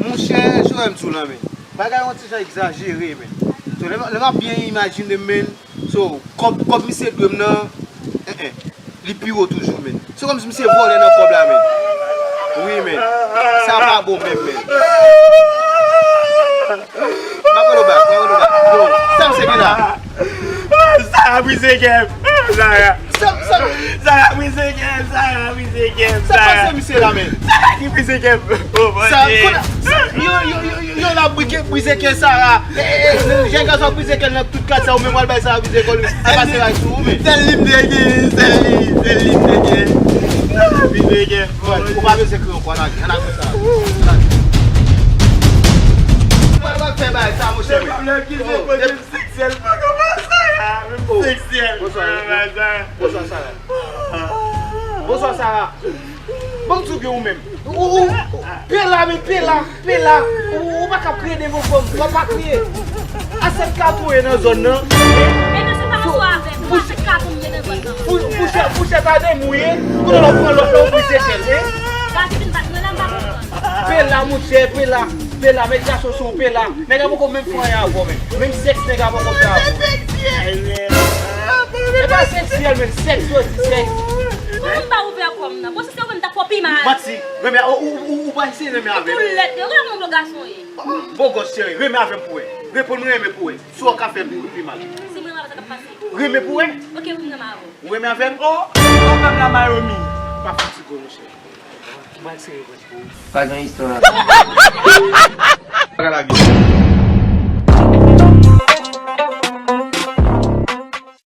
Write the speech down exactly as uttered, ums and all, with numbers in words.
Monchè, Joel, m di w la, men. Bagay yon ti jan egzajere, men. So, lè m, lè m ap byen imajine, men. So, kòb, kòb misye dwe m nan, en, en, li pi wo toujou, men. Se kòmsi misye vòlè nan kòb la, men. Wi, men. Sa pa bon, menm, men. M ap rele w bak, m ap rele w bak. Yo, sa misye gen la? Sa ap brize kè m. Sa ap Sa, sa, Sara brize kè m, Sara brize kè m, sa Sara. Pase misye la, men? Sara ki brize kè m. Oh, sa, Bondye. Kounye a, sa, yo, yo, yo, yo, yo la brize, brize kè Sara. Eh, eh, eh, jèn gason brize kè nan tout kat sa, ou menm w al bay Sara brize kè l. Sa pase ray sou ou, men. Sèl li m te gen, sèl li, sèl li m te gen. Sara brize kè m. Bon, ou pa bezwen kriye ankò, ann al, ann al fè sa. Ann al. Ou pa, ou pa fè bagay sa, monchè, men. Pwoblèm ki se, oh, pwoblèm seksyèl pa kòmanse a, menm seksyèl. Bonswa, bonswa, Sara. Bonswa, Sara. Bon, m di w byen ou menm. Ou, ou, ou, pela, men pela, pela. Ou, ou pa ka ap kriye devan fanm. Ou pa kriye. Asèt ka touye nan zòn nan. E mesye pa ansanm avè m. Pou asèt ka touye nan zòn nan. Pou, pou chè, pou chè ta de mouye. Kounye a w ap pran lòt la, ou brize kè l, e? Gade vin bat mwen la, m pa konprann. Pela, monchè, pela. Pela, met gason sou ou, pela. Nèg la poko menm fè anyen avè w, men. Menm sèks nèg la poko fè avè w. E pa seksyèl, men sèks, yo di sèks. Kòman m pa ouvè kò m nan? Bon, si se ou menm, ta fè w pi mal. Manti, renmen, ou, ou, ou, ou pa eseye renmen avè m. Tou lèd, yo, gade kòman yon gason ye. Bò gòch, cheri, renmen avè m pou wè. Reponn mwen, renmen pou wè. Si w ka fè m pi mal. Si mwen renmen avè w, sa k ap pase? Renmen pou wè. Ok, wi, m renmen avè w. Ou renmen avè m? Oh, ou fè m la Mayomi. Pa fatige w, monchè. Ou pa eseye wè. Pa gen istwa la. Pa ka lage.